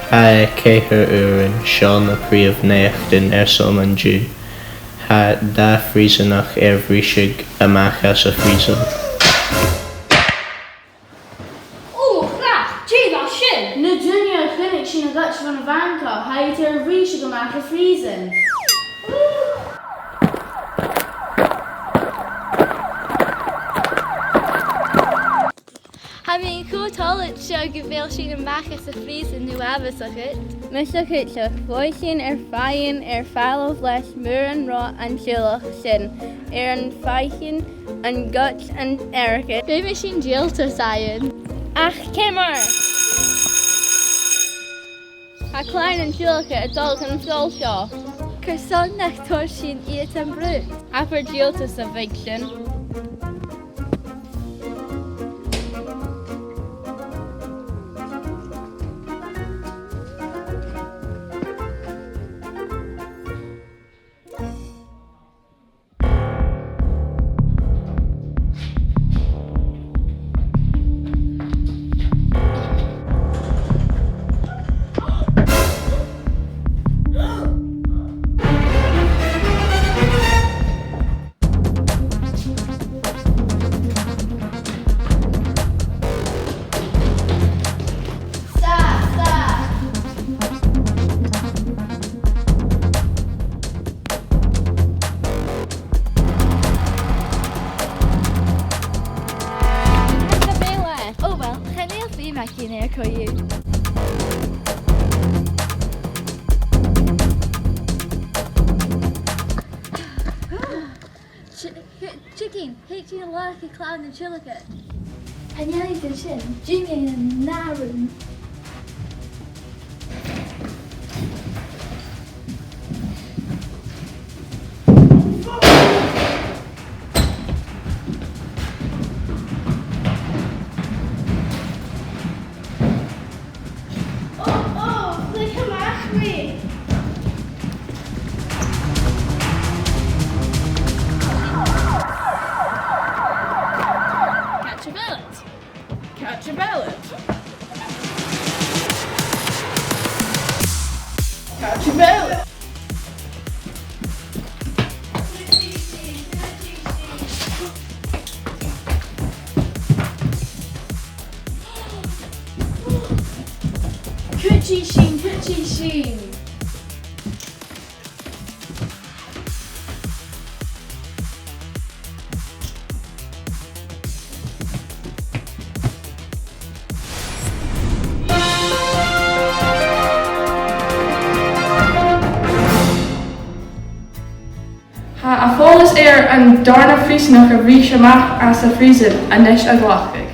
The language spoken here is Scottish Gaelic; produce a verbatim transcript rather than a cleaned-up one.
Tha e ceithir uairean, seo na prìomh naidheachdan airson an-diugh. Tha dà phrìosanach air bhriseadh a-mach às a' phrìosan. Ò, a chreach, dè bha sin? Na daoine a chunnaic sinn a' goid bhon a' bhanca, tha iad air bhriseadh a-mach à prìosan. Tha mi cho toilichte gu bheil sinn a-mach às a' phrìosan no àbhaisteach. Mise cuideachd, bha sinn air faighinn air falbh leis muran ro an teaghlach sin, air am faighinn an goid an airgid. Feumaidh sinn dìoltas fhaighinn. Ach ciamar? Tha clann an teaghlaich a' dol chun an sgoil seo. Carson nach toir sinn iad am brot? Abair dìoltas a' bhig sin. Chan eil fhios agam cò thu. Ch-, ch-, Chicken, thèid sinn a lorg a' chlann an teaghlaich. Chan eil iad an sin, dìreach an aran. Ò, ò, cluich a-mach ri. Càit a bheil iad? Càit a bheil iad? Càit a bheil iad? Cuidich sinn, cuidich sinn. Tha am follais air an dàrna prìosanach a bhris a-mach às a' phrìosan a-nis a ghlacadh.